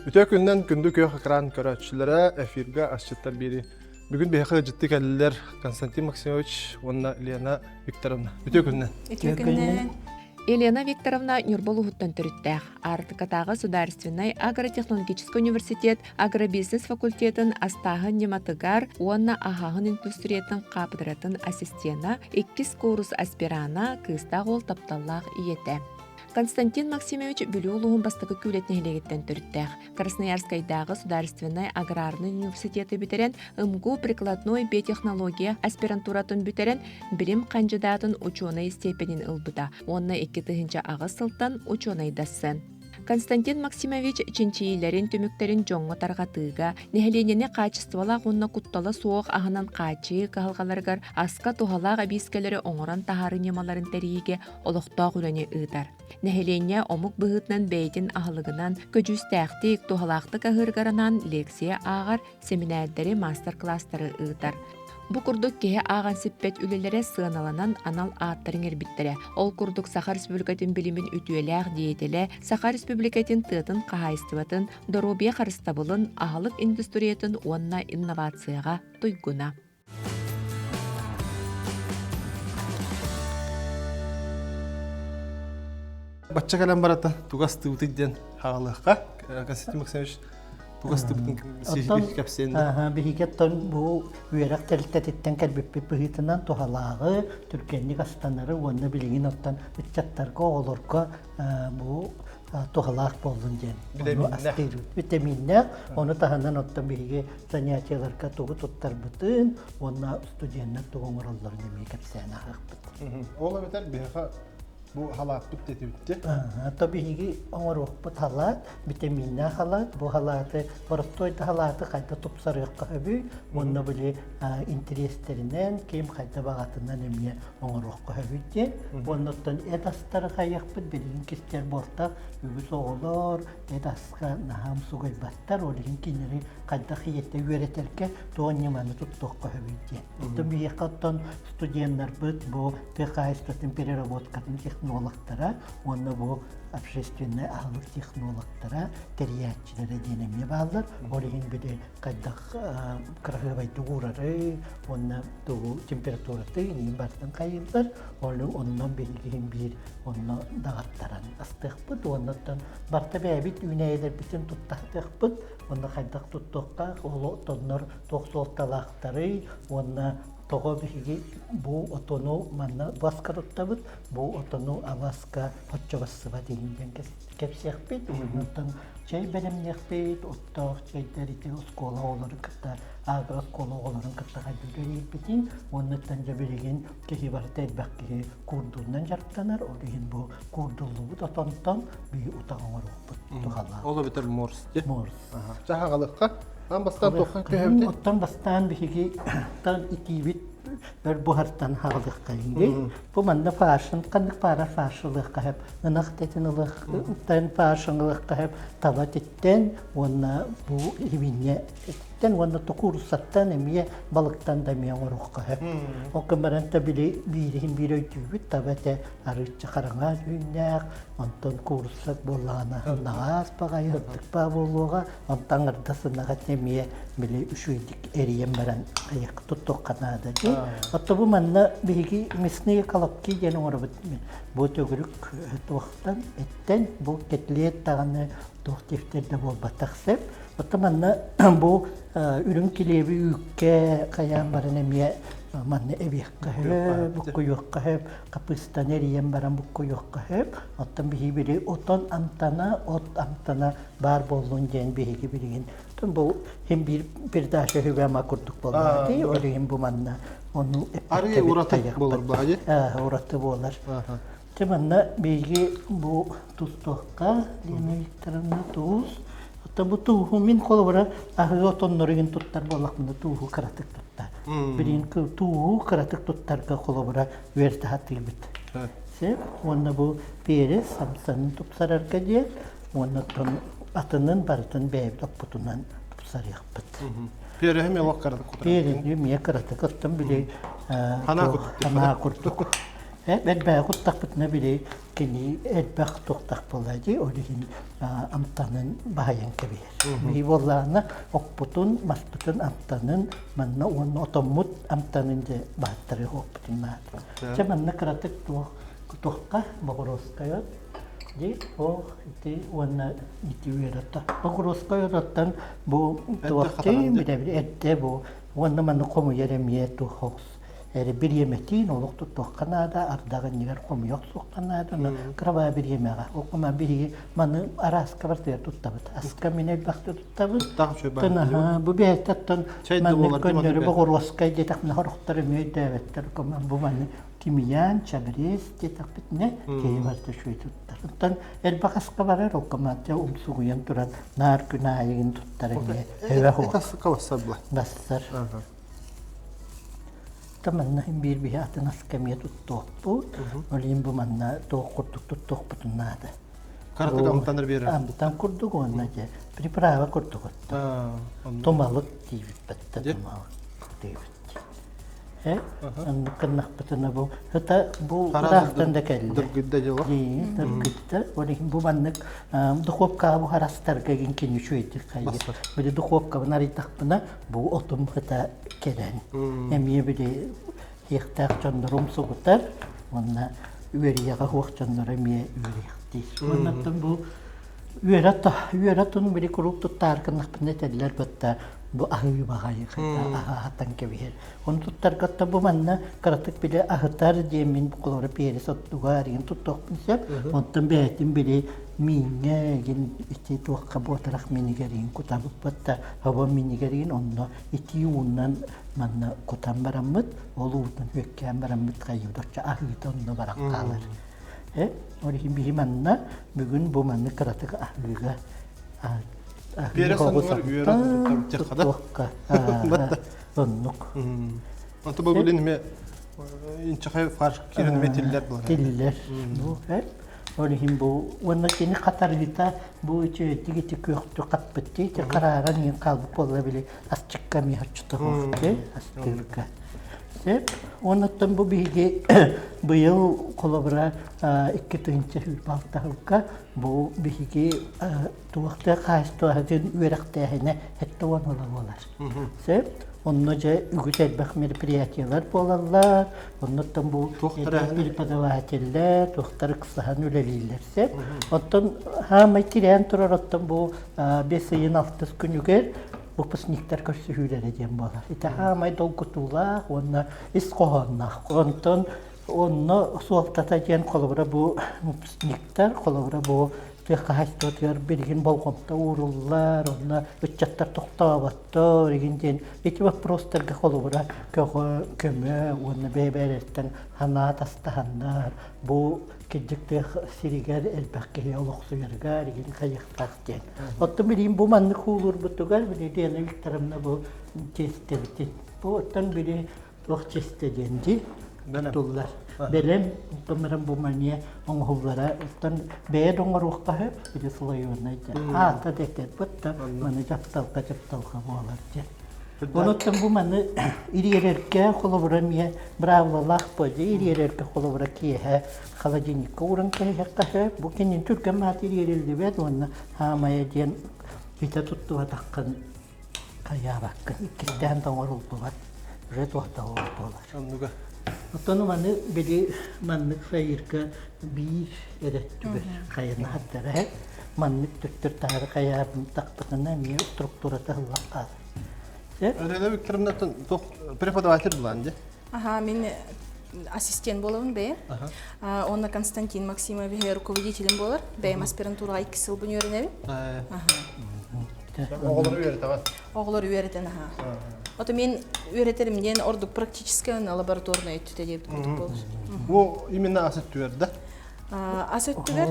Үтүө күнүнэн күндү күөх экран көрөөччүлэрэ эфиргэ асчыттар биэри. Бүгүн биһиэхэ ыалдьыттыы кэллилэр Константин Максимович уонна Лена Викторовна. Үтүө күнүнэн. Үтүө күнүнэн. Елена Викторовна Ньурба улууһуттан төрүттээх. Аартыкатааҕы Государственнай агротехнологическай университет агробизнес факультетын астааһын ньыматыгар уонна аһааһын индустриятын хаапыдыратын ассистена, иккис куурус аспирана, кыыстаах уол тапталлаах ийэтэ. Константин Максимович Бүлүү улууһун бастакы Күүлэт нэһилиэгиттэн төрүттээх. Красноярскайдааҕы Государственнай аграрнай университеты бүтэрэн, МГУ прикладной биотехнология аспирантуратын бүтэрэн, билим хандьыдаатын учуонай степенин ылбыта уонна 2008 сылтан учуонайдассан. Константин Максимович чинчийиилэрин түмүктэрин дьоҥҥо тарҕатыыга, нэһилиэнньэни хаачыстыбалаах уонна куттала суох аһынан хааччыйыы кыһалҕаларыгар аска туһалаах эбиискэлэри оҥорон таһаарыы ньымаларын тэрийиигэ олохтоох үлэни ыытар. Нэһилиэнньэ омук быһыытынан бэйэтин аһылыгынан көдьүүстээхтик, туһалаахтык аһыырыгар анаан лекция ааҕар, сэминээрдэри, маастар-кылаастары ыытар. Бу курдук киһи ааҕан сиппэт үлэлэрэ сыаналанан анал ааттары иҥэрбиттэрэ. Ол курдук Саха Республикатын билимин үтүөлээх деятелэ, Саха Республикатын тыатын хаһаайыстыбатын, доруобуйа харыстабылын, аһылык индустриятын уонна инновацияҕа туйгуна. Бачча кэлэн барата тугас тыбытый диэн хаалыахха. Константин Максимович тугас тыбытын сиһилии кэпсиэн. Биһиги оттон бу үөрэх тэрилтэтиттэн кэлбиппит быһыытынан туһалааҕы, түргэнник астанары уонна билигин оттон ыччаттарга, оҕолорго бу туһалаах буоллун диэн витаминнээх. Ону таһынан оттон биһиги занятиеларга тугу туттарбытын уонна студеннар тугу оҥороллорун эмиэ кэпсээн ааһыахпыт. Ол эбэтэр биһиэхэ бу халааппыт диэтибитти. То биһиги оҥоруохпут халаат, витаминнээх халаат. Бу халааты, боростуой да халааты хайда тупсарыахха сөбүй уонна били интэриэстэринэн, ким хайда баҕатынан эмиэ оҥоруохха сөбүй диэн. Уонна оттон эт астары хайыахпыт билигин кистэр буолтах үгүс оҕолор эт аска наһаа умсугуйбаттар, ол иһин кинилэри хайдах ийэтэ үөрэтэргэ туох ньыманы туттуохха сөбүй диэн. Оттон биһиэхэ оттон студеннарбыт бу тыа хаһаайыстыбатын переработкатын технологтара уонна бу общественнай аһылык технологтара, тэрийээччилэрэ диэн эмиэ бааллар. Ол иһин били хайдах кыраһыабайдык уурары уонна тугу температураты иҥин барытын хайыыллар. Ол онно биһиги биир онно даҕаттаран астыахпыт уонна оттон барыта бэйэбит үүнээйилэрбитин туттахтыахпыт уонна хайдах туттуохтаах ол отоннор туох суолталаахтарый уонна тоҕо биһиги бу отону манна баска туттабыт бу отону абаска оччо бассыбат иһин диэн кэпсиэхпит уонна чэй бэлэмниэхпит оттоох чэйдэр ити оскуола оҕолорун кытта агро оскуола оҕолорун кытта хайдах үлэлиирбитин уонна дьэ билигин киһи барыта элбэх киһи куурдуунан дьарыктанар ол иһин бу куурдуллубут отонтон биһи утах оҥоруохпут туһалаах ол эбэтэр морс морс чаһаҕалыкка аан бастаан туохха түһэбитий оттон бастаан биһиги тан итиибит өр буһартан хаҕалыахха бу манна фаршын ханнык паара фаршылыахха сөп ынах тэтин ылыахтан фаршын ылыахха сөп таба титтэн уонна бу ибинньэ Тэн уонна кууруссаттан эмиэ балыктан да эмиэ оҥоруохха сөп. Ол гынан баран та били биириһин биир өйдүүбүт таба этэ арыычча хараҥа түүннээх, онтон кууруссат буоллаҕына наҕаас баҕайы ырдык баа буолуоҕа, онтон аҥардас ынаҕа эмиэ били үчүгэйдик эрийэн баран айах туттуохха наада дии. Отто бу манна биһиги мясные колобки диэн оҥоробут. Бу төгүрүк туохтан эттэн бу котлет даҕаны туох тефтер да буолбатах сөп. Оттон манна бу үрүҥ килиэби үүккэ хайаан баран эмиэ манна эбиэххэ сөп, буккуйуохха сөп, хапыстаны эрийэн баран буккуйуохха сөп. Оттон биһиги били отон амтана, от амтана баар буоллун диэн биһиги билигин бу хим биир передача үһүгэ курдук буолла дии, ол иһин бу манна ону Арыы ураты буолар баҕайы. Ураты буолар. Дьэ манна биһиги бу тустуохха Лена Викторовна туус. Оттон бу тууһу мин холобура аһыы отонноругун туттар буоллахпына тууһу кыратык туттар. Билигин тууһу кыратык туттарга холобура үөрэтэ сатыыбыт. Сөп. Уонна бу перец самсанын тупсарарга диэн уонна оттон атынын барытын бэйэбит оппутунан тупсарыахпыт. Переһи мелок кыратык кутар. Переһи эмиэ кыратык оттон били Ханаа курдук. Ханаа курдук. Элбэҕи куттахпытына били кини элбэх туохтах буолла дии, ол иһин амтанын баһыйан кэбиһэр. Биһи буоллаҕына оппутун, маспытын амтанын манна уонна отоммут амтанын дьэ баһыттарыы оппутун наада. Чэ манна кыратык туох туохха боҕуруоскай от дии ол ити уонна ити үөрэтэ. Боҕуруоскай ототтон бу туохтыы билэбит эрдэ бу уонна манна хомуйар эмиэ туох оҕус эрэ бириэмэтин олох туттуохха наада, ардаҕ иннигэр хомуйа охсуохха наада, ону кырабаа бириэмэҕэ. Ол биһиги маны арааска бартыгар туттабыт. Аска мин элбэхтэ туттабыт. Тынаһа бу бэйэттэн маннык көннөрү боҕуруоскай диэтэхпинэ сорохтор эмиэ өйдөөбөттөр. Бу маны тимьян, чабрец диэтэхпитинэ киһи барыта үчүгэй туттар. Оттон элбэх аска барар, ол команда умсугуйан туран наар күн аайыгын туттар эмиэ эбэ бассар. Та манна биир биһи атын аска эмиэ туттуохпут. Ол иһин бу манна туох курдук туттуохпутун наада. Каратык амтаныр биэрэр. Амтан курдук уонна дьэ приправа курдук отто. Тумалык диибит батта тумалык диибит. Э оннук гыннахпытына бу ыта бу ыраахтан да кэллэ. Дыргыйда дьыла. Дыргыйда. Ол иһин бу маннык духуопкаҕа бу харастарга гин кини үчүгэйдик хайыр. Били духуопкабын арыйдахпына бу отум ыта кэлэн эмиэ били иэхтээх дьоннорум сугутар уонна үөрүйэҕэ суох дьонноро эмиэ үөрүйэхтиир. Уоннаттан бу үөрэ тун били куруук туттаар гыннахпына этэллэр бытта бу аһыы баҕайы аһаатан кэбиһэр. Ону туттаргатта бу манна кыратык били аһытар диэммин холоро перец оттуга арыгын туттуохпун сөп. Онтон бэйэтин били мииҥҥэ игин ити туохха буотарах минигэрин кутабыппыт да хабо минигэрин онно итии уунан манна кутан бараммыт ол уутун үөккээн бараммыт хайыудачча аһыыта онно баран хаалар. Э, ол иһин биһи манна бүгүн бу манны кыратык аһыыга Перец оннугар үөрэ туттар оннук. Онто бу билин эме инчэхэй фарш киирэн эме тиллэр буолар. Тиллэр. Бу ол иһин бу уонна кини хатарыыта бу үчүгэйдик ити күөхтү хаппыт ити харааран иһин хаалбыт буолла били асчыкка эмиэ оччото суох астыырга. Сөп. Оннуттан бу биһиги быйыл холобура 2026 сылга бу биһиги туохтаах хаһаайыстыбатын үөрэхтээһинэ 70 ыла буолар. Сөп. Онно дьэ үгүс элбэх мероприятиелар буолаллар. Оннуттан бу преподавателлэр, туохтар ыксаһан үлэлииллэр. Сөп. Оттон хаамай тирээн турар оттон бу бэс ыйын алтыс күнүгэр выпускниктар көрсүһүүлэрэ диэн буолар. Ити хаамай долгутуулаах уонна ис хоһоонноох. Онтон онно суолтата диэн холобура бу выпускниктар, холобура бу тыа хаһаайыстыбатыгар билигин болҕомто ууруллар, онно ыччаттар тохтооботтор игин диэн ити вопростарга холобура көҕө, көмө уонна бэйэ-бэйэлэриттэн санаа тастаһаннар бу кырдьык тыа сиригэр элбэх киһи олохсуйарыгар игин хайыахтаах диэн. Оттон билигин бу маннык хуулуурбутугар били Лена Викторовна бу чиэстэбитин. Бу оттон били туох чиэстэ диэн дии туллар. Бэлэм, оттон бу мания оҥоһуллара, оттон бэйэ да оҥоруохха сөп, били слоеный диэн. Аата да этэрбит да маны дьапталга-дьапталга буолар диэн. Онуттан бу маны ириэрэргэ холобура эмиэ быраабылалаах буолла. Ириэрэргэ холобура киэһэ холодильникка ууран кэбиһиэххэ сөп. Бу кинини түргэн маат ириэриллибэт уонна хаамайа диэн итэ туттубатаххын хайаабаккын иккистээн да оҥоруллубат уже туохтаах буолар. Оннуга. Оттон маны били маннык сайырга биир эрэ түгэр хайанааттара маннык төттөр таһары хайаабын тахпытына эмиэ структурата ыллан хаалар. Елена Викторовна туох преподаватель булан дии? Ага, мин ассистент буолабын бэйэм. Онно Константин Максимович руководителем буолар. Бэйэм аспирантураҕа икки сыл бу үөрэнэбин. Оҕолору үөрэтэҕин? Оҕолору үөрэтэн аха. Ото мен үөрэтерим диэн ордук практическай уонна лабораторнай өттүтэ диэбит курдук буолар. Бу именно асы түөрдэ? Ас өттүгэр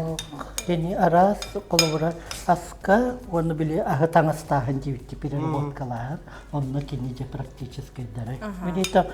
Кини араас холобура аска уонна били аһы таҥастааһын диэбитти переработкалааһын онно кини дьэ практическайдары. Билита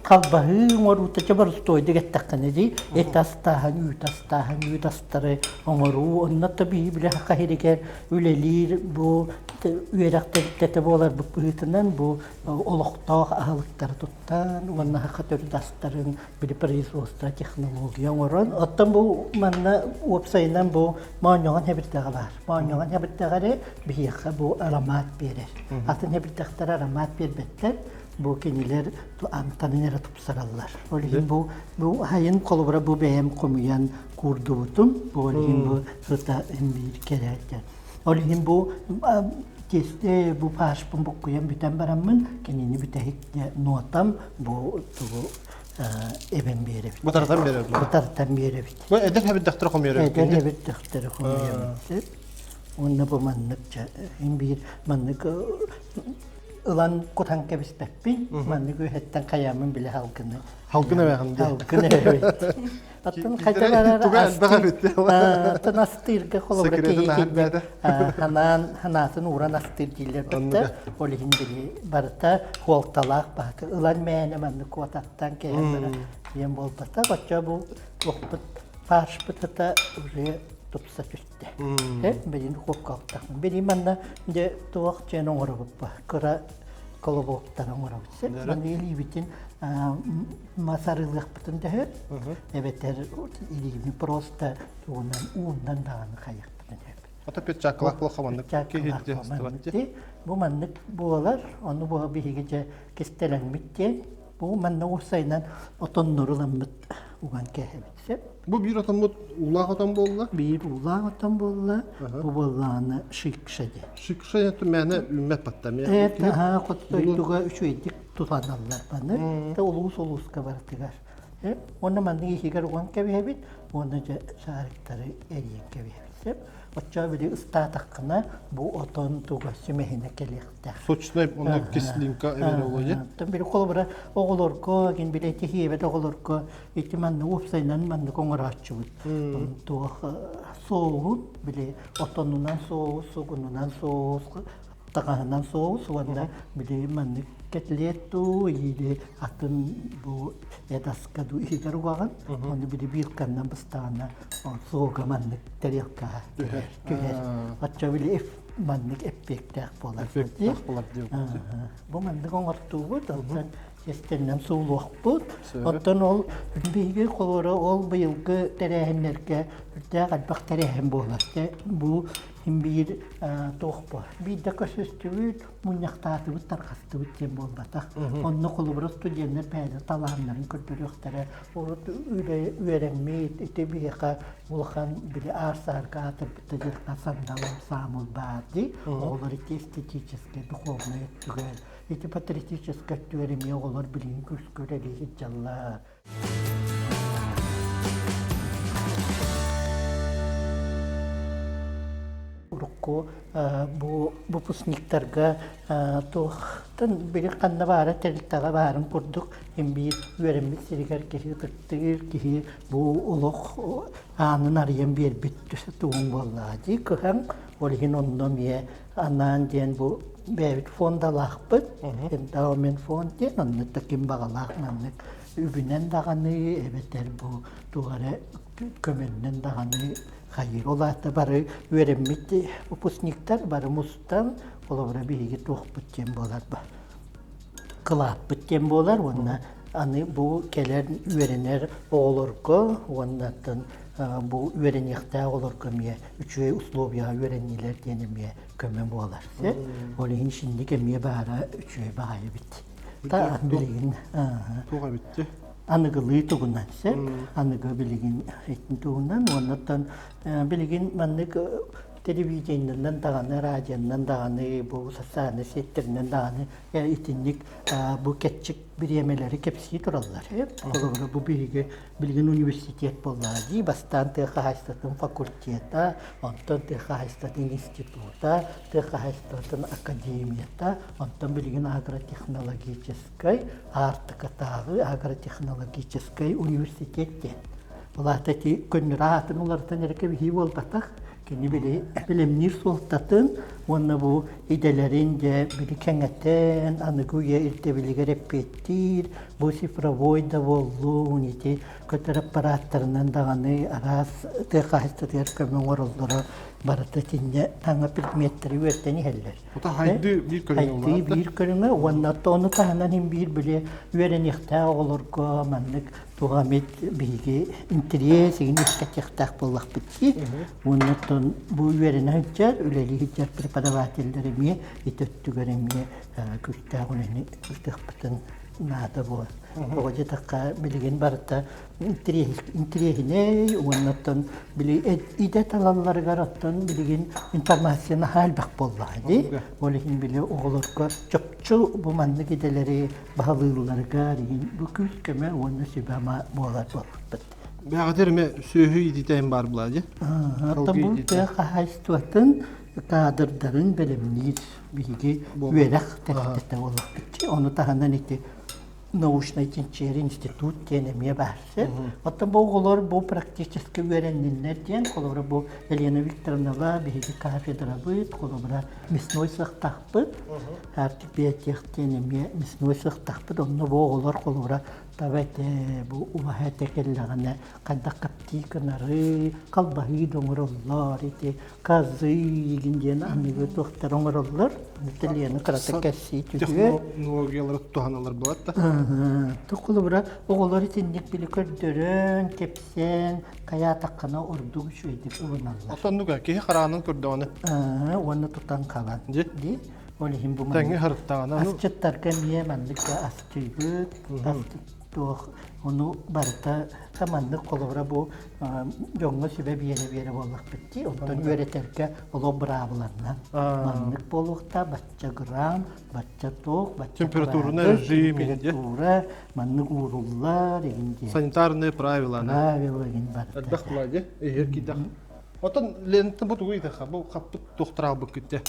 халбаһыы оҥоруута дьэ боростуойдук эттэххинэ дии эт астааһын, үүт астааһын, үүт астары оҥоруу онно да биһи били хаһиригэр үлэлиир бу үөрэх тэрилтэтэ буоларбыт быһыытынан бу олохтоох аһылыктары туттан уонна саха төрүт астарын били производство технология оҥорон оттон бу манна уопсайынан бу моонньоҕон хэбирдэҕэ баар моонньоҕон хэбирдэҕэри биһиэхэ бу аромат биэрэр атын хэбирдэхтэр аромат биэрбэттэр бу кинилэр амтанын эрэ тупсараллар ол иһин бу бу хайын холобура бу бэйэм хомуйан куурдубутум бу ол иһин бу сыта биир кэрэ ол иһин бу тесте бу фаршпын буккуйан бүтэн бараммын кинини бүтэһик нуотам бу тугу эбэн биэрэбит. Бутартан биэрэбит. Бутартан биэрэбит. Бу эдэр хэбирдэхтэр хомуйар Эдэр хэбирдэхтэри хомуйабыт. Уонна бу маннык биир маннык ылан кутан кэбиспэппин. Маннык үөһэттэн хайаамын билэ халгыны. Халгын эбэҕин дии. Халгын эбэбит. Аттан хайда барар аттан астыырга холобура киһи ханаан ханаатын ууран астыыр дииллэр бытта ол иһин били барыта хуолталаах баһыты ылан мээнэ маннык куотаттан кэһэн бара диэн буолбата оччо бу туохпут фаршпыт ыта уже тупса түстэ билин хуоккалтахпын били манна дьэ туох дьиэн оҥоробуппа кыра колобоктар оҥоробут маны илиибитин мас арыылыахпытын төһө эбэтэр илиини просто тугунан ууннан даҕаны хайыахпытын сөп. Ата перчаткалаах буолха маннык киһи Бу маннык буолар, ону бу биһиги дьэ кистэлэҥмит диэн бу манна уопсайынан отоннору ыламмыт уган кээһэбит сөп. Бу биир отоммут уулаах отон буолла? Биир уулаах отон буолла. Бу буоллаҕына шикша диэн. Шикша диэн мээнэ үүммэт батта. Эт аһаа хотойдуга үчүгэйдик тутаналлар баны. Улуус улууска барытыгар. Уонна маннык иһигэр уган кэбиһэбит, уонна дьэ шариктары эрийэн кэбиһэбит. Сөп. Оччоҕо били ыстаатаххына бу отон туга сүмэһинэ кэлиэхтээх. Сочнай онно кислинка эбэр олуйа. Оттон били холобура оҕолорго, кин били тиһиэбэт оҕолорго ити маннык уопсайынан маннык оҥорооччубут. Туох соуһун били отонунан соус, сугунунан соус, таҕаһынан соус уонна били маннык кэтлиэт дуу или атын бу эдаска дуу иһигэр угаҕын ону били вилканнан быстаҕына суога маннык тарелкаҕа түһэр түһэр оччо били маннык эппиэктээх буолар эффектаах буолар диэн бу маннык оҥортуубут оттон Истиннэн суулуохпут. Оттон ол биһиги холоро ол быйылгы тэрээһиннэргэ үрдээх элбэх тэрээһин буолар. Бу биир туох бу биирдэ көрсүстүбүт, мунньахтаатыбыт, тарҕастыбыт диэн буолбатах. Онно холобура студеннар бэйэлэрин талааннарын көрдөрүөхтэрэ. Урут үөрэммит, ити биһиэхэ улахан били аар-саарга аатырбыт дьылҕа сандалым саамыл баар дии. Оҕолор ити эстетическэй, духовнай өттүгэр Ити патриотическай өттүгэр эмиэ оҕолор билигин күүскэ үлэлии сылдьаллар. Урукку бу выпускниктарга туохтан били ханна баара тэрилтэҕэ баарын курдук биир үөрэммит сиригэр киһи ытыктыыр киһи бу олох аанын арыйан биэрбит тугун буоллаҕа дии кыһаҥ ол иһин онно эмиэ анаан диэн бу бэйэбит фондалаахпыт эндаумент фонд диэн онно да ким баҕалаах маннык үбүнэн даҕаны эбэтэр бу туох эрэ көмөннөн даҕаны хайыыр ол аата бары үөрэммит выпускниктар бары мустан холобура биһиги туохпут диэн буолар ба кылааппыт диэн буолар уонна аны бу кэлэр үөрэнэр оҕолорго уонна бу үөрэниэхтээх оҕолорго эмиэ үчүгэй условияҕа үөрэннилэр диэн эмиэ көмө буолар. Ол иһин шинник эмиэ баара үчүгэй баҕайы эбит. Та билигин туох эбитти? Аныгылыы тугунан сөп. Аныгы билигин итин тугунан уоннаттан билигин маннык телевидениеннан даҕаны, радионан даҕаны, бу социальнай сеттеринэн даҕаны итинник бу кэтчик бириэмэлэри кэпсии тураллар. Холобура, бу биһиги билигин университет буоллаҕа дии, бастаан тыа хаһаайыстыбатын факультета, онтон тыа хаһаайыстыбатын института, тыа хаһаайыстыбатын академията, онтон билигин агротехнологическай, Аартыкатааҕы агротехнологическай университет диэн. Ол аата ити көннөрү аатын уларытан эрэ кэбиһии буолбатах. Кини били билимниир суолтатын уонна бу идэлэрин дьэ били кэҥэтэн аныгы үйэ ирдэбилигэр эппиэттиир, бу цифровой да буоллун, ити көтөр аппарааттарынан даҕаны араас тыа хаһаайыстыбатыгар көмө оҥороллоро барыта итиннэ саҥа предметтэри үөрэтэн иһэллэр. Ота хайды биир көрүҥэ Хайды биир көрүҥэ уонна ону таһынан иһин биир били үөрэниэхтээх оҕолорго маннык туох эмит биһиги интэриэс игин үөскэтиэхтээх буоллахпыт дии. Уонна оттон бу үөрэнэ сылдьар, үлэлии сылдьар преподавателлэр эмиэ ити өттүгэр эмиэ күүстээх үлэни ыытыахпытын наада буолар. Тоҕо диэтэххэ билигин барыта интэриэһинэй уонна оттон били идэ талалларыгар оттон билигин информация наһаа элбэх буоллаҕа дии. Ол иһин били оҕолорго чопчу бу маннык идэлэри баһылыылларыгар иһин бу күүс-көмө уонна сүбэ-ама буолар буолбуппут. Бэҕэтэр эмэ сүөһү иитиитэ баар буолаа дии. Оттон бу тыа хаһаайыстыбатын каадырдарын бэлэмниир биһиги үөрэх тэрилтэтэ буоллахпыт. Ону таһынан ити научнай чинчийэр институт диэн эмиэ баар сир. Оттон бу оҕолор бу практически үөрэнниннэр диэн, холобура бу Елена Викторовнала биһиги кафедрабыт, холобура мясной сыахтаахпыт, Арктик биотех диэн эмиэ мясной сыахтаахпыт. Онно бу оҕолор холобура таба этэ, бу убаһа этэ кэллэҕинэ хайдах коптить гынары, халбаһыы да оҥороллор, ити Казы игин диэн аныгы туохтар оҥороллор. Итальяны кырата кэссии түһүө. Технологиялары туһаналар буолат да. Холобура оҕолор итинник били көрдөрөн, кэпсээн, хайаатаххына ордук үчүгэйдик ылыналлар. Отоннуга киһи хараанын көрдөҕүнэ. Уонна тутан халан. Ди. Ол иһин бу Тэҥҥэ харыттаҕына. Асчыттарга эмиэ маннык астыыбыт, туох ону барыта маннык холобура бу дьоҥҥо сүбэ биэрэ-биэрэ буоллахпыт дии. Оттон үөрэтэргэ олох быраабыланна. Маннык буолуохтаах, бачча грамм, бачча туох, бачча Температурный режим температура, маннык ууруллар, игин диэн. Санитарные правила. Правила игин барыта. Элбэх була дии, эһиэр киидэх. Оттон лента бу тугу итэхэ, бу хаппыт туохтараалбыт күттэ.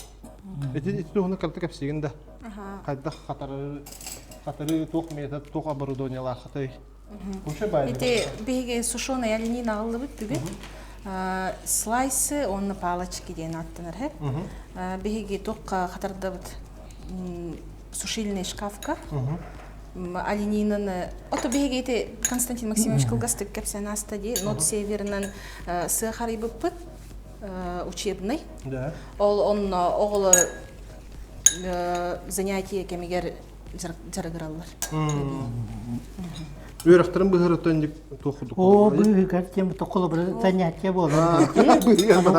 Ити ити туһуна калта кэпсиигин да. Хайдах хатары хатары туох метод, туох оборудованиелаахатай? Ити биһиги сушеная оленина аҕаллыбыт бүгүн. Слайсы уонна палочки диэн ааттанар һэ. Биһиги туохха хатардабыт сушильный шкафка. Оленинаны ото биһиги ити Константин Максимович кылгастык кэпсээн ааста дии. Нот северынан сыа харыйбыппыт учебный. Ол онно оҕолор занятие кэмигэр дьарыгыраллар. Үөрэхтэрин быһаарыттан туох курдук Оо, быыһыгар диэн холобура занятие буолар.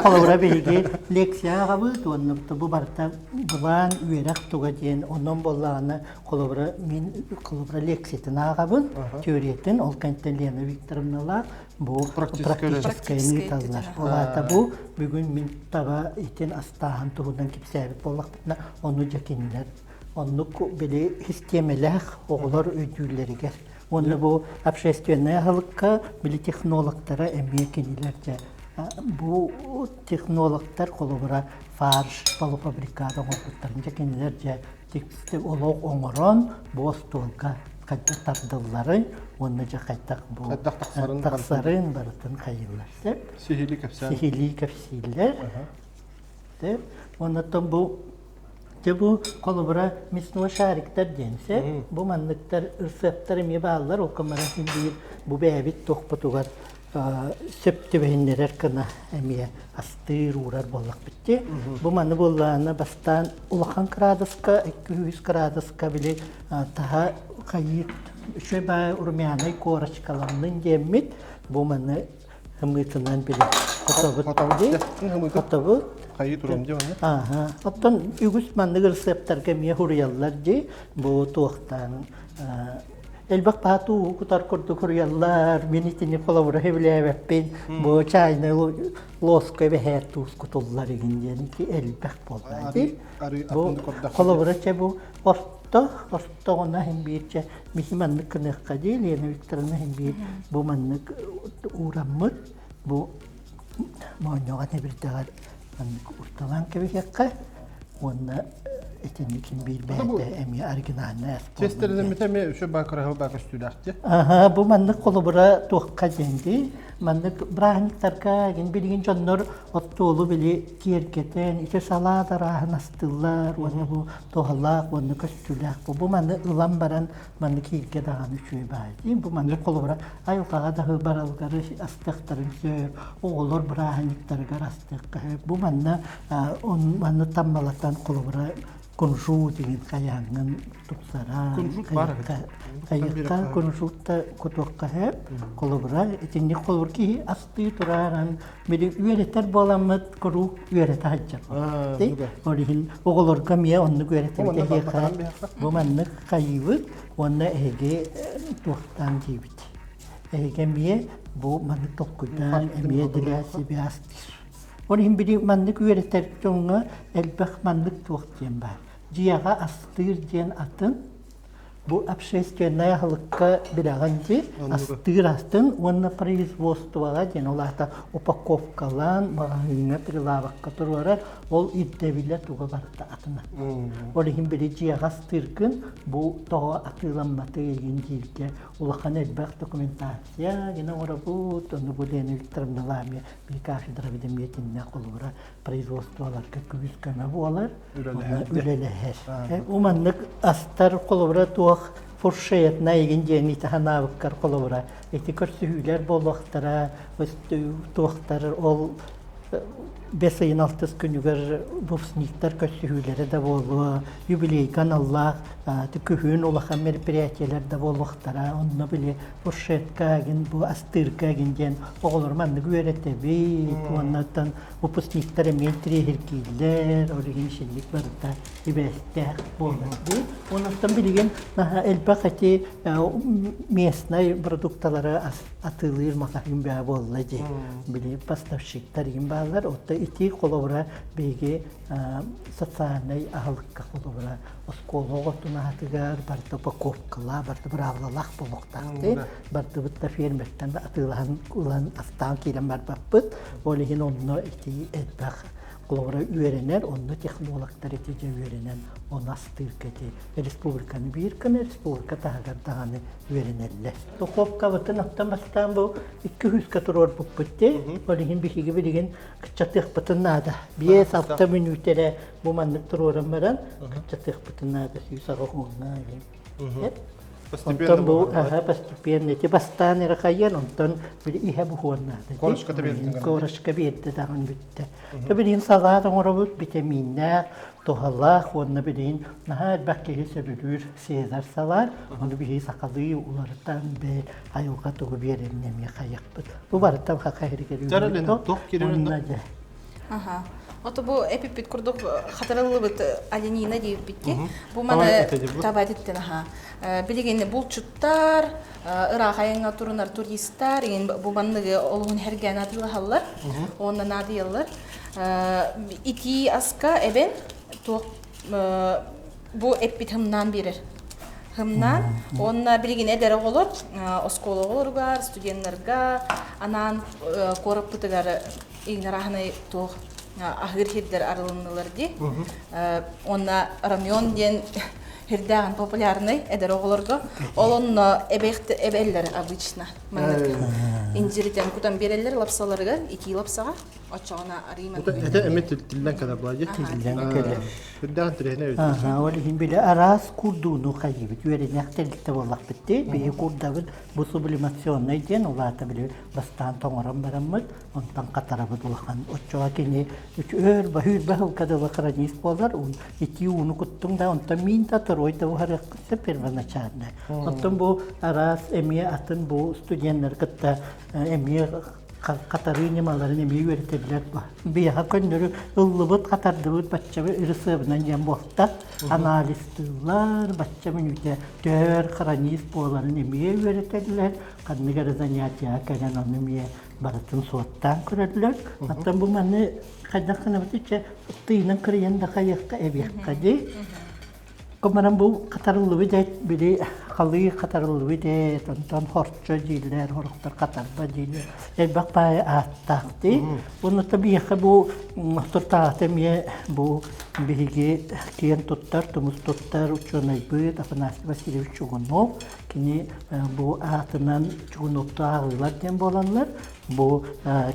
Холобура биһиги лекция аҕабыт уонна бу барыта былаан үөрэх туга диэн онон буоллаҕына холобура мин холобура лекциятын ааҕабын теориятын ол кэнниттэн Лена Викторовналаах бу практическайын ыыталлар. Ол аата бу бүгүн мин таба итин астааһын туһунан кэпсээбит буоллахпытына ону дьэ кинилэр Оннук били систиэмэлээх оҕолор өйдүүллэригэр. Уонна бу общественнай аһылыкка били технологтара эмиэ кинилэр дьэ бу технологтар холобура фарш полуфабрикат оҥорбуттарын дьэ кинилэр дьэ олох оҥорон бу остуолга хайдах тардылларын уонна дьэ хайдах бу тахсарын барытын хайыыллар сөп. Сиһилии кэпсээн. Сиһилии кэпсииллэр. Сөп. Уонна бу Дьэ бу холобура мясной шариктар диэн сөп. Бу манныктар ырсыаптар эмиэ бааллар, ол комара син биир бу бэйэбит туохпутугар сөп түбэһиннэрэр гына эмиэ астыыр уурар буоллахпыт дии. Бу маны буоллаҕына бастаан улахан кыраадыска, 200 кыраадыска били таһа хайыыт үчүгэй баай румяный корочкаланнын диэммит бу маны ымыытынан били хотобут хотобут хайыы турам дии онно ааха оттон үгүс маннык ырысыаптарга эмиэ хуруйаллар дии бу туохтаан элбэх паатуу кутар курдук хуруйаллар мин итини холобура сөбүлээбэппин бу чайный лоска эбэһээт туус кутуллар игин диэн ити элбэх буолла дии бу холобура чэ бу орто ортоҕуна иһин биир чэ Миһи маннык гыныахха дии, Лена Викторовна иһин биир бу маннык уураммыт, бу моонньоҕо нэбирдэҕэр маннык урталаан кэбиһиэххэ уонна итинник ким биир бэйэтэ эмиэ оригинальнай ас Тестердеммите эмиэ үчү баа кыраһыл баа көстүүлээх дии. Аха, бу маннык холобура туохха диэн дии. Маннык бырааһынньыктарга гин билигин дьоннор оттуолу били киэргэтэн ити салаат арааһын астыыллар уонна бу туһалаах уонна көстүүлээх бу бу маны ылан баран манны кииргэ даҕаны үчүгэй баай дии бу маннык холобура айылҕаҕа да баралгары астыахтарын сөп оҕолор бырааһынньыктарыгар астыахха сөп бу манна манны таммалатан холобура кунжут деген хайааҥҥын тупсаран хайыахха кунжутта кутуохха сөп холобура итинник холобур киһи астыы турааран били үөрэтэр буоламмыт куруук үөрэтэ сылдьар ол иһин оҕолорго эмиэ оннук үөрэтэбит эһиэхэ бу маннык хайыыбыт уонна эһиги туохтаан диибит эһиги эмиэ бу маннык толкуйдаан эмиэ для себя астыыр Ол иһин били маннык үөрэтэр дьоҥҥо элбэх маннык туох диэн баар. Дьиэҕэ астыыр диэн атын, бу общественнай аһылыкка билэҕин дии, астыыр астын уонна производствоҕа диэн ол аата упаковкалаан маҕаһыыҥҥа прилавокка туруорар ол ирдэбилэ туга барыта атына. Ол иһин били дьиэҕэ астыыргын бу тоҕо атыыламматый игин дииргэ улахан элбэх документация гина оҥоробут, ону бу Лена Викторовналаами Бии кафедра бидэмиэтиннэ холобура производстволарга күүс көмө буолар, үлэлэһэр. Бу маннык астар холобура туох фуршетна игин диэн итаһанаабыккар холобура ити көрсүһүүлэр буолуохтара, туохтар ол бэс ыйын алтыс күнүгэр выпускниктар көрсүһүүлэрэ да буолуо, юбилейга аналлаах күһүн улахан мероприятиелэр да буолуохтара. Онно били фуршетка гин бу астыырга гин диэн оҕолору маннык үөрэтэбит уоннаттан выпускниктар эмиэ интириэһиргииллэр ол иһин ишинник барыта ибээстээх буолар оннуттан билигин наһаа элбэх эти местнай продукталары атыылыыр маҕаһыын баа буолла дии били поставщиктар иһин бааллар отто ити холобура биһиги социальнай аһылыкка холобура оскуола оҕотун аатыгар барыта упаковкалаах, барыта быраабылалаах буолуохтаах. Бардыбыт да фермертэн атыылаһан ылан астаан киирэн барбаппыт. Ол иһин онно ити элбэх холобура үөрэнэр, онно технологтар ити дьэ үөрэнэн ону астыырга ити республиканы биир гына республика таһыгар даҕаны үөрэнэллэр. Духовкабытын оттон бастаан бу икки сүүскэ туруорбуппут дии. Ол иһин биһиги билигин кыччатыахпытын наада. 5-6 мүнүүтэ эрэ Бу маннык туруоран баран, кыччатыахпытын наада 180 диэн. Онтон бу аха постепенно ити бастаан эрэ хайыан, онтон били иһэ буһуон наада. Корочка биэрдин. Корочка биэрдэ даҕан бүттэ. То билигин салаат оҥоробут витаминнээх, туһалаах уонна билигин наһаа элбэх киһи сөбүлүүр Цезарь салаат. Ону биһиги сахалыы уларытан бэл айылҕа тугу биэрэрин эмиэ хайыахпыт. Бу барыта хаха иһигэр үүннэ. Аха. Ото бу эпиппит курдук хатырыллыбыт оленина диэбиппит Бу маны таба этиттен аха. Билигин булчуттар, ыраах айаҥҥа турунар туристар, иҥин бу манныгы олуһун хэргээн атыылаһаллар, уонна наадыйаллар. Итии аска эбэн туох бу эппит хымнаан биэрэр. Хымнаан уонна билигин эдэр оҕолор оскуола оҕолоругар, студеннарга анаан куораппытыгар игнораһынай туох аһыыр сирдэр арылыннылар дии. Уонна Ромеон диэн хирдээҕин популярный эдэр оҕолорго. Ол онно эбэллэр обычно. Маннык инжиритен кутан биэрэллэр лапсаларыгар, итии лапсаҕа. Оччоҕуна арыйман. Это эми тиллэн кэлэр була дии. Тиллэн кэлэр. Үрдээн тирэһинэ эбит. Аха, ол иһин били араас курдууну хайыбыт үөрэнэх тэрилтэ буоллахпыт дии. Биһи курдабыт бу сублимационнай диэн улаата били бастаан тоҥорон бараммыт онтон хатарабыт улахан оччоҕо кини өр баһыыр баһылка дылы хронист буолар итии ууну куттуҥ да онтон миин да торуой да уһарыаххын сөп первоначально оттон бу араас эмиэ атын бу студеннары кытта эмиэ хатарыы ньымаларын эмиэ үөрэтэллэр биһиэхэ көннөрү ыллыбыт хатардыбыт бачча ырысыабынан диэн буолта анализтыыллар бачча мүнүүтэ төһөр хронист буоларын эмиэ үөрэтэллэр ханнык эрэ занятиеҕа кэлэн ону эмиэ барытын суоттаан көрөллөр. Оттон бу маны хайдах гынабытый чэ тыынан кырыйан да хайыахха эбиэххэ дии. Комаран бу хатарыллыбыт эт били халыы хатарыллыбыт эт, онтон хорчо дииллэр, хорохтор хатарба дииллэр. Элбэх баай ааттаах дии. Онно биһиэхэ бу туртаҕата эмиэ бу биһиги киэн туттар, тумус туттар учуонайбыт Афанасий Васильевич Чугунов кини бу аатынан Чугуновту ааҕыылар диэн буолаллар. Бу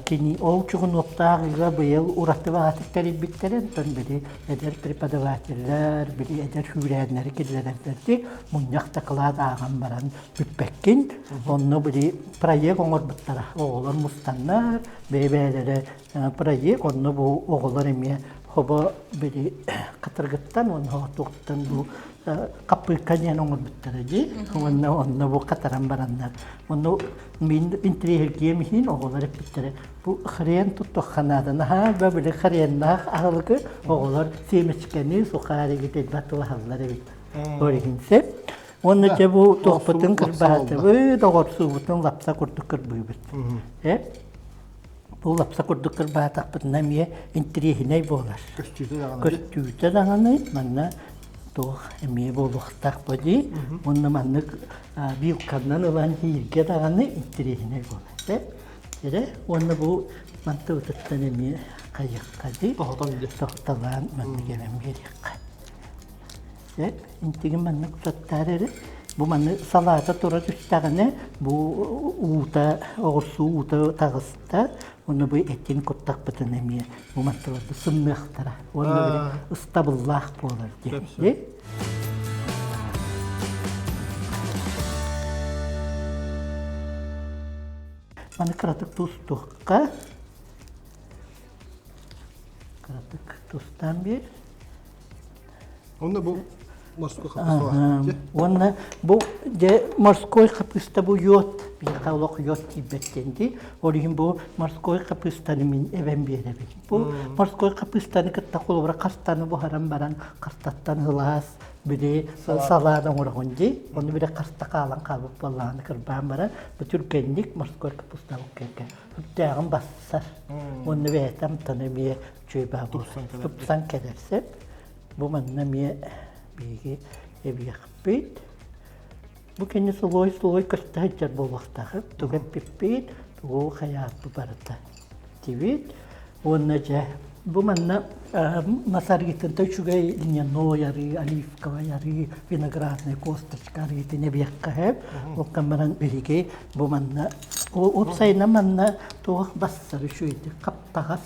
кини ол чугунуоктаах ыга быйыл ураты баҕатык тэрийбиттэрин, онтон били эдэр преподавателлэр, били эдэр сүүрээннэри киллэрэрдэрди мунньах дакылаат ааҕан баран бүппэккин. Онно били проект оҥорбуттара. Оҕолор мустаннар, бэйэ-бэйэлэрэ проект, онно бу оҕолор эмиэ хобо били хатыргыттан уонна туохтан бу хаппыыкка диэн оҥорбуттара дии. Уонна онно бу хатаран бараннар. Онно мин интириэһиргиэм иһин оҕолор эппиттэрэ бу хрен туттуохха наада наһаа да били хреннаах аһылыгы оҕолор семечкэни сухаригы батылаһаллар эбит ол иһин сөп уонна дьэ бу туохпутун кырбаатыбыт оҕорсуубутун лапса курдук кырбыыбыт э бу лапса курдук кырбаатахпытына эмиэ интириэһинэй буолар көстүүтэ даҕаны манна туох эмиэ буолуохтаах бу дии уонна маннык вилканнан ылан ииргэ даҕаны интэриэһинэй буолар эрэ уонна бу мантыбытыттан эмиэ хайыахха дии тохтолоон маннык эбэн биэриэххэ сөп интигин маннык туттаар эрэ бу маны салаата тура түстэҕинэ бу уута оҕурсуу уута таҕыста уонна бу этин куттахпытын эмиэ бу мантыларды сымныахтара уонна били ыстабыллаах буолар диэн Маны кыратык тустуохха. Кыратык тустаан биэр. Онно бу морской хапыста Уонна бу дьэ морской хапыста бу йод биһиэхэ олох йод тиийбэт диэн дии. Ол иһин бу морской хапыстаны мин эбэн биэрэбин. Бу морской хапыстаны кытта холобура хастаны буһаран баран хастаттан ылаас били салаат оҥороҕун дии. Ону били хаста хаалан хаалбыт буоллаҕына кырбаан баран бу түргэнник морской капуста кэлгэ үрдээҕин бассар. Уонна бэйэтэ амтана эмиэ үчүгэй баа тупсан кэлэр сөп. Бу манна эмиэ биһиги эбиэхпит. Бу кини сулуой-сулуой көстө сылдьар буолуохтаах. Тугу эппиппит, тугу хайааппыт барыта тибит. Уонна дьэ, бу манна мас арыытын үчүгэй льняной арыы, оливковай арыы, виноградная косточка арыытын эбиэххэ сөп. Ол баран биһиги бу манна уопсайынан манна туох бассар үчүгэйдик хаптаҕас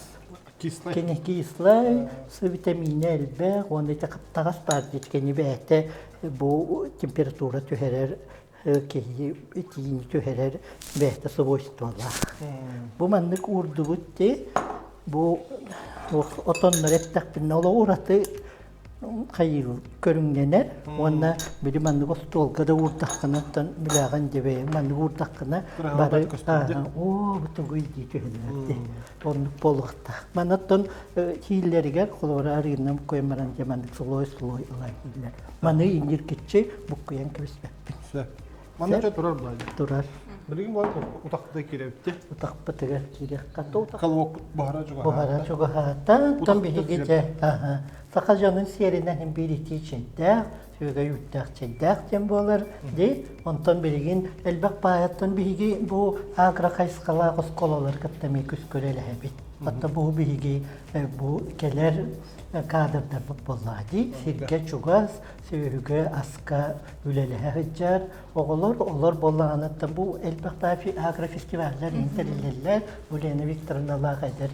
Кислай. Кини кислай, с витаминэ элбэх, уонна ити хаптаҕас баар диэт кини бэйэтэ бу температура түһэрэр киһи итиини түһэрэр бэйэтэ свойстволаах. Бу маннык уурдубут ти бу отоннор эттэхпинэ олох ураты хайыы көрүҥнэнэр уонна били маннык остуолга да уурдаххына оттон билэҕин дьэбэйэ маннык уурдаххына бары оо бу тугуй дии түһүнэр дии оннук буолуохтаах манна оттон кииллэригэр холобура арыыннан буккуйан баран дьэ маннык сулой сулой ылан кииллэр маны инниркиччи буккуйан кэбиспэппин Манна дьэ турар былай. Турар. Билигин буолан утахта киирэбитти. Утахпытыгар киириэххэ. Колобок буһара чугаһаата. Буһара чугаһаата. Оттон биһиги дьэ саха дьонун сиэринэн иһин биир итии чэйдээх, сүөгэй үүттээх чэйдээх диэн буолар дии. Онтон билигин элбэх баайаттан биһиги бу агро хайысхалаах оскуолалары кытта эмиэ күскүрэлэһэбит. Оттон бу биһиги бу кэлэр кадрдарбыт буоллаҕа дии. Сиргэ чугас, сүөһүгэ, аска үлэлэһэ сылдьар оҕолор, олор буоллаҕына бу элбэх агрофестиваллар тэриллэллэр. Бу Лена Викторовналаах эдэр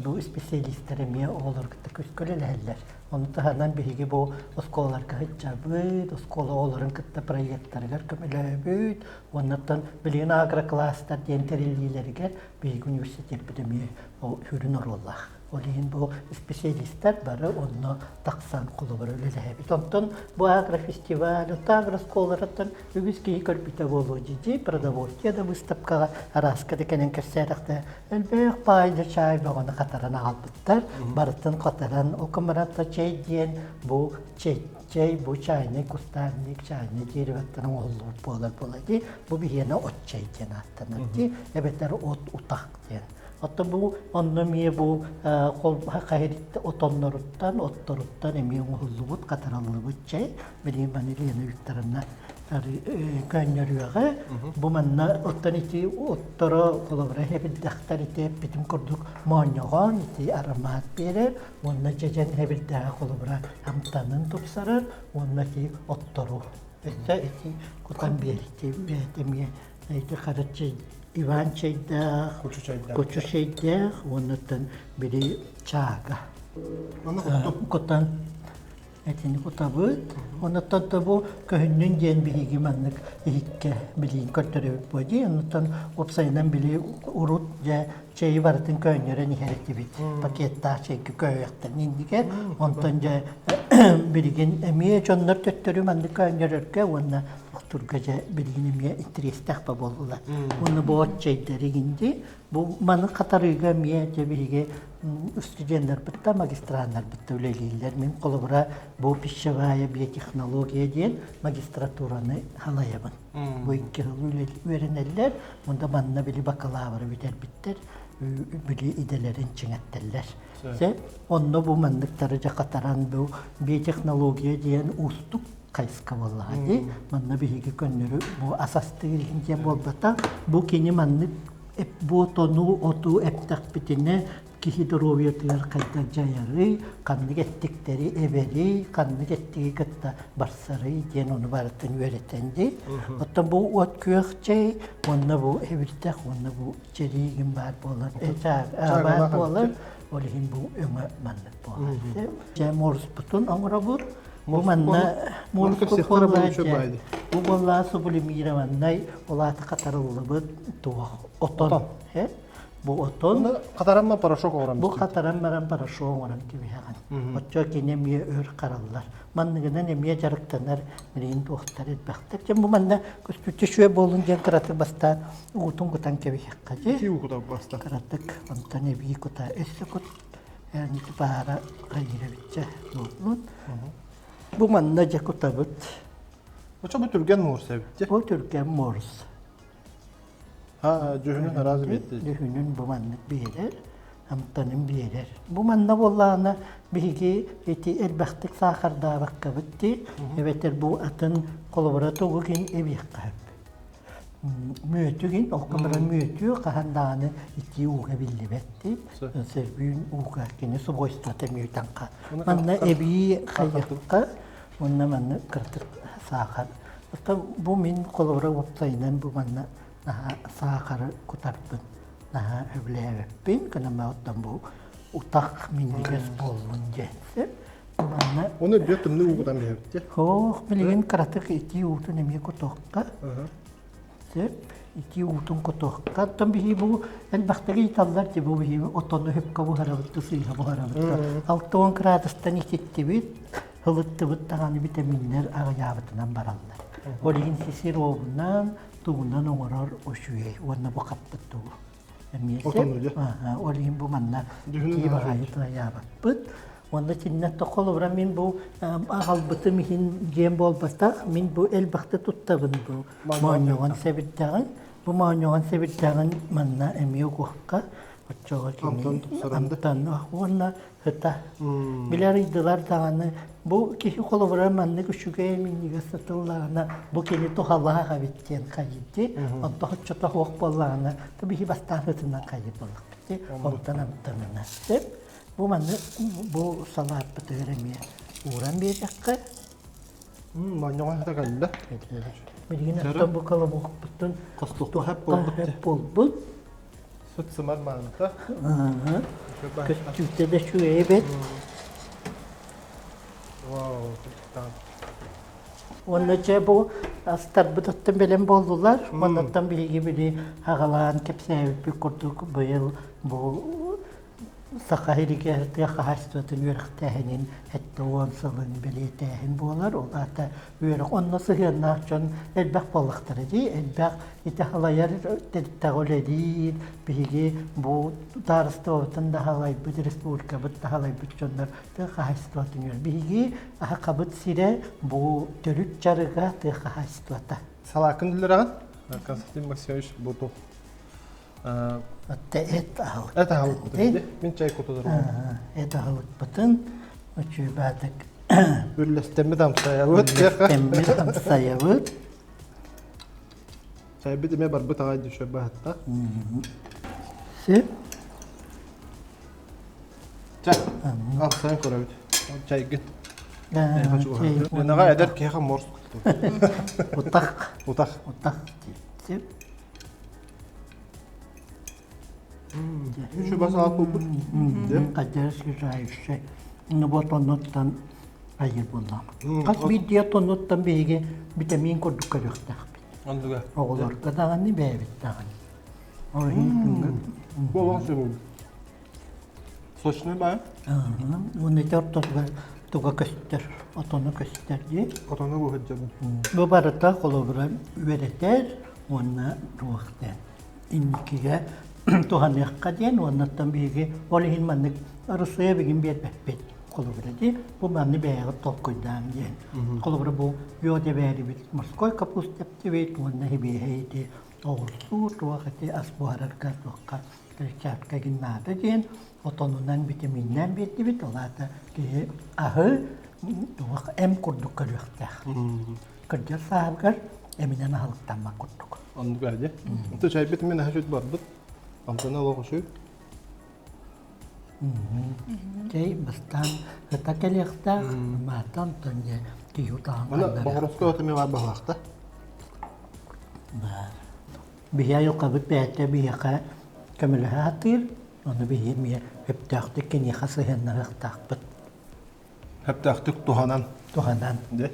бу специалистар эмиэ оҕолору кытта күскэ үлэлэһэллэр. Ону таһынан биһиги бу оскуолаларга сылдьабыт, оскуола оҕолорун кытта проекттарыгар көмөлөһөбүт. Уоннаттан билигин агрокласстар диэн тэриллиилэригэр биһиги университеппит эмиэ сүрүн оруоллаах. Ол иһин бу специалистар бары онно тахсан холобура үлэлэһэбит. Онтон бу агрофестиваль, агроскуолаларыттан үгүс киһи көрбүтэ буолуо дии продовольствие да выставкаҕа арааска да кэлэн кэпсээтэхтэ элбэх паайда чай бөҕөнү хатаран аҕалбыттар. Барытын хатаран, ол комаратта чэй диэн бу чэй, чэй бу чайный кустарник, чайный деревоттан оҥоһуллубут буолар буола дии. Бу биһиэнэ от чэй диэн ааттанар дии. Эбэтэр от утах диэн. Оттон бу онно эмиэ бу отонноруттан, отторуттан эмиэ оҥоһуллубут, хатарыллыбыт чэй. Билигин маны Лена Викторовна көөнньөрүөҕэ. Бу манна оттон ити отторо холобура хэбирдэхтэр ити эппитим курдук моонньоҕон ити аромат биэрэр уонна дьэдьэн хэбирдэҕэ холобура амтанын тупсарар уонна ити оттору өссө ити кутан биэрити бэйэтэ эмиэ. Ити хараччы Иван чэйдээх, Кучу чэйдээх. Кучу чэйдээх, уоннаттан били чаага. Аны кутту. Кутан этини кутабыт. Онуттан да бу көһүннүн диэн биһиги маннык иһиккэ билиин көрдөрөбүт буо дии. Онуттан уопсайынан били урут дьэ чэйи барытын көөнньөрөн иһэр этибит. Пакеттаах чэйгэ көһүөхтэн иннигэр. Онтон дьэ билигин эмиэ дьоннор төттөрү маннык көөнньөрөргө уонна охтурга дьэ билигин эмиэ интэриэстээх ба буоллулар. Уонна бу от чэйдэри гинди Бу маны хатарыыга эмиэ дьэ биһиги студеннарбыт да, магистраннарбыт да үлэлииллэр. Мин холобура бу пищевая биотехнология диэн магистратураны халайабын. Бу икки сыл үөрэнэллэр, онто манна били бакалавры бүтэрбиттэр, били идэлэрин чиҥэттэллэр. Сэ онно бу манныктары дьэ хатаран бу биотехнология диэн уустук хайыска буоллаҕа дии. Манна биһиги көннөрү бу ас астыыр иһин диэн буолбата. Бу кини маннык бу тону оту эптэхпитинэ киһи доруобуйатыгар хайдах дьайарый, ханнык эттиктэри эбэрий, ханнык эттиги кытта барсарый диэн ону барытын үөрэтэн дии. Оттон бу от күөх чэй, уонна бу эбирдэх, уонна бу чэриигин баар буолар, баар буолар, ол иһин бу өҥө маннык буолар. Дьэ муоруспутун оҥоробут. Бу манна муоруспут буолла бу буолла сублимированнай улаата хатарыллыбыт туох отон. Бу отон хатарамма порошок оҥорон Бу хатаран баран порошок оҥорон кэбиһэҕин. Оччо кини эмиэ өр хараллар. Манныгынан эмиэ дьарыктанар билигин туохтар элбэхтэр. Дьэ бу манна көстүүччү шүө буолун диэн кыратык бастаан уутун кутан кэбиһиэххэ дии. Ити уу кутар баста. Кыратык онтон эбии кута өссө кут нити баара хайыырабитчэ буоллун. Бу манна дьэ кутабыт. Очо бу түргэн муорс эбит. Бу түргэн муорс. Ha, дьүһүнүн араас биэрдэ. Дьүһүнүн бу маннык биэрэр, амтанын биэрэр. Бу манна буоллаҕына биһиги ити элбэхтик саахардаабаккабыт дии, эбэтэр бу атын холобура тугу гин эбиэххэ сөп. Мүөтү гин, ол баран мүөтү хаһан даҕаны итии ууга биллибэт дии. Сөргүүн ууга кини свойствота мүөтанха. Манна эбии хайыахха, уонна манна кыратык саахар Оттон бу мин холобура уопсайынан бу манна наһаа саахары кутарбын наһаа сөбүлээбэппин. Гынан оттон бу утах минньигэс буоллун диэн сөп. Манна Оны бүт тымныы уу кутан биһэбит Хоох билигин кыратык итии уутун эмиэ кутуохха. Сөп. Итии уутун кутуохха. Оттон биһи бу элбэхтик ыйыталлар дии бу биһи отону хөпкө буһарабыт, сыыһа буһарабыт. 60 градустан ититтибит. Ылыттыбыт даҕаны битэмииннэр аҕыйаабытынан бараллар. Ол иһин сирообунан, тугунан оҥорор үчүгэй уонна бу хаппыт тугу. Эмиэ Ол иһин бу манна итии баҕайы тыайаабаппыт. Уонна итиннэ холобура мин бу аҕалбытым иһин диэн буолбатах, мин бу элбэхтэ туттабын бу моонньоҕон сэбирдэҕин. Бу моонньоҕон сэбирдэҕин манна эмиэ угуохха оччоҕо кини амтан уонна Ыта. Билэр ыйдылар даҕаны бу киһи холобура маннык үчүгэй минньигэс сытыллаҕына бу кини туһалаах эбит диэн хайыйди. Онто оччото суох буоллаҕына то биһи бастаан ытынан хайыр буоллахпыт дии. Онтон амтанына. Сөп. Бу манны бу салааппытыгар эмиэ ууран биэриэххэ. Манньоҕон хата кэллэ. Билигин оттон бу колобокпутун Хостуохха буолбут. буолбут. Сыт-сымар мааныта. Көстүүтэ да үчүгэй эбит. Вау, капитан. Уонна дьэ бу астарбыт оттон бэлэм буоллулар. Оннуттан биһиги били аҕалаан кэпсээбиппит курдук быйыл бу Саха сиригэр тыа хаһаайыстыбатын үөрэхтээһинин 70 сылын бэлиэтээһин буолар. Ол аата үөрэх онно сыһыаннаах дьон элбэх буоллахтара дии. Элбэх ити халайар тэрилтэҕэ үлэлиир, биһиги бу судаарыстыбабытын да халайбыт, республикабыт да халайбыт дьоннор тыа хаһаайыстыбатын үөр. Биһиги Сахабыт сирэ бу төрүт дьарыга тыа хаһаайыстыбата. Салаакын үллэрэҕин? Константин Максимович Бутов. Отта эт аһылык. Эт аһылыкпытын. Мин чай кутулар. Эт аһылыкпытын үчүгэйдик Үллэстэммит амсайабыт. Үллэстэммит амсайабыт. Чайбыт эмэ барбыт аҕай дүшө баһатта. Сөп. Чэ, алсайын көрөбүт. Чайгыт. Ленаҕа эдэр киһиэхэ морс Утах. Утах. Утах. Сөп. Еще бас алат булбут. Хайдах свежайший. Ну вот оннуттан айыр буоллаҕым. Хас биирдии тоннуттан биһиги витамин курдук көрүөхтээхпит. Ондуга. Оҕолорго даҕаны, бэйэбит даҕаны. Ол иһин күҥҥэ Бу олох сөбүл. Сочный баа. Уонна ити ортотугар туга көстөр, отону көстөр дии. Отону бу сылдьабын. Бу барыта холобура үөрэтэр уонна туох диэн инникигэ туһаныахха диэн уоннаттан биһиги ол иһин маннык Арассыыйа билигин биэрбэппит холобура дии бу манны бэйэҕит толкуйдаан диэн холобура бу йод эбээрибит морской капуста эптибит уонна хибиэһэй ити оҕурсуу туох ити ас буһарарга туохха клетчатка наада диэн отонунан витаминнээн биэрдибит ол аата киһи аһы туох эм курдук көрүөхтээх кырдьар сааһыгар эминэн аһылыктаммат курдук Оннук ээ. Онто чайбыт мин аһа сүт барбыт. Амтана олох үчүгэй. Чэй бастаан ыта кэлиэхтээх, маатан онтон дьэ киһи утаҕын Мана боҕороска оту эмиэ баар баһылаахта. Баар. Биһи айылҕабыт бэйэтэ биһиэхэ көмөлөһө сатыыр, ону биһи эмиэ сөптөөхтүк киниэхэ сыһыаннаһыахтаахпыт. Сөптөөхтүк туһанан. Туһанан. Дьэ.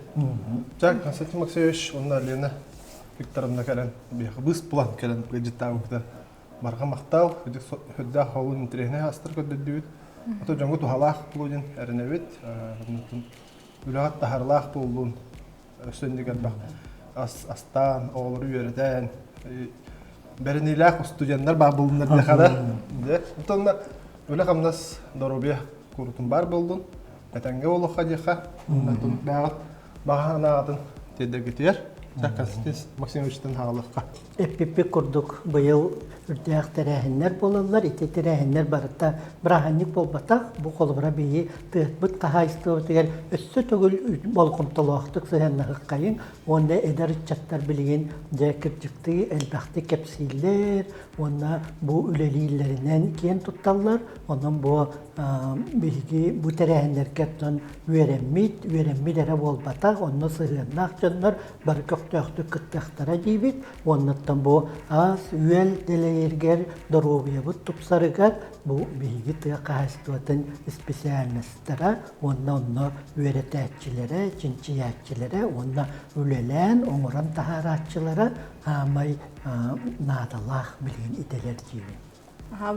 Так, Константин Максимович уонна Лена Викторовна кэлэн биһиэхэ быыс булан кэлэн ыалдьыттаабыта барҕа махтал, үрдээх холун интэриэһинэй астар көрдөрдүбүт. Ото дьоҥҥо туһалаах буолуо диэн эрэнэбит. Үлэҕит таһарылаах буоллун, өссө инник элбэх ас астаан, оҕолору үөрэтэн, бэриниилээх студеннар баар буоллуннар диэхэ да. Дьэ, онтон үлэ-хамнас доруобуйа курутун баар буоллун, этэҥҥэ буолуохха диэхэ, бэҕэт баҕа санааҕытын тиэрдэргитигэр Константин Максимовичтан хаалыахха. Эппиппит курдук, быйыл үрдээх тэрээһиннэр буолаллар. Ити тэрээһиннэр барыта бырааһынньык буолбатах. Бу холобура биһи тыатбыт хаһаайыстыбатыгар өссө төгүл болҕомтолоохтук сыһыаннаһыаххайыҥ уонна эдэр ыччаттар билигин дьэ кырдьыктыы элбэхтик кэпсииллэр уонна бу үлэлииллэринэн киэн тутталлар. Онон бу биһиги бу тэрээһиннэргэ оттон үөрэммит, үөрэммит эрэ буолбатах, онно сыһыаннаах дьоннор бары көхтөөхтүк кыттыахтара диибит. Уоннаттан бу ас-үөл дэлэйэргэр, доруобуйабыт тупсарыгар бу биһиги тыа хаһаайыстыбатын специальностара уонна онно үөрэтээччилэрэ, чинчийээччилэрэ уонна үлэлээн оҥорон таһаарааччылара аамай наадалаах билигин идэлэр диибин.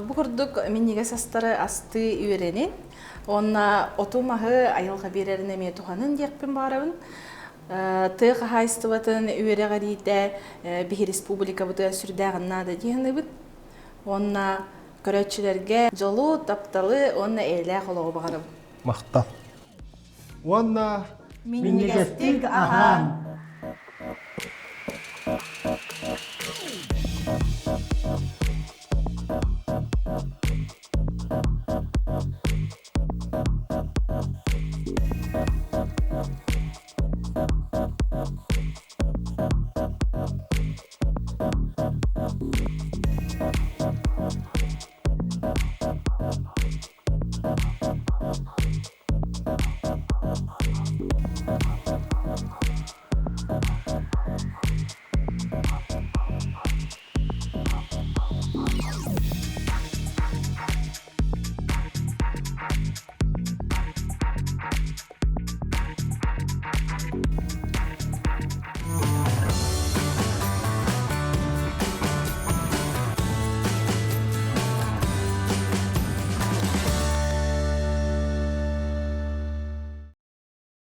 Бу курдук минньигэс астары астыы үөрэнин уонна оту-маһы айылҕа биэрэрин эмиэ туһанын диэхпин баҕарабын. Тыа хаһаайыстыбатын үөрэҕириитэ биһи республикабытыгар сүрдээҕин наада дии саныыбын. Уонна көрөөччүлэргэ дьолу, тапталы уонна эйэлээх олоҕу баҕарабын. Махтал. Уонна Минньигэстик аһаан!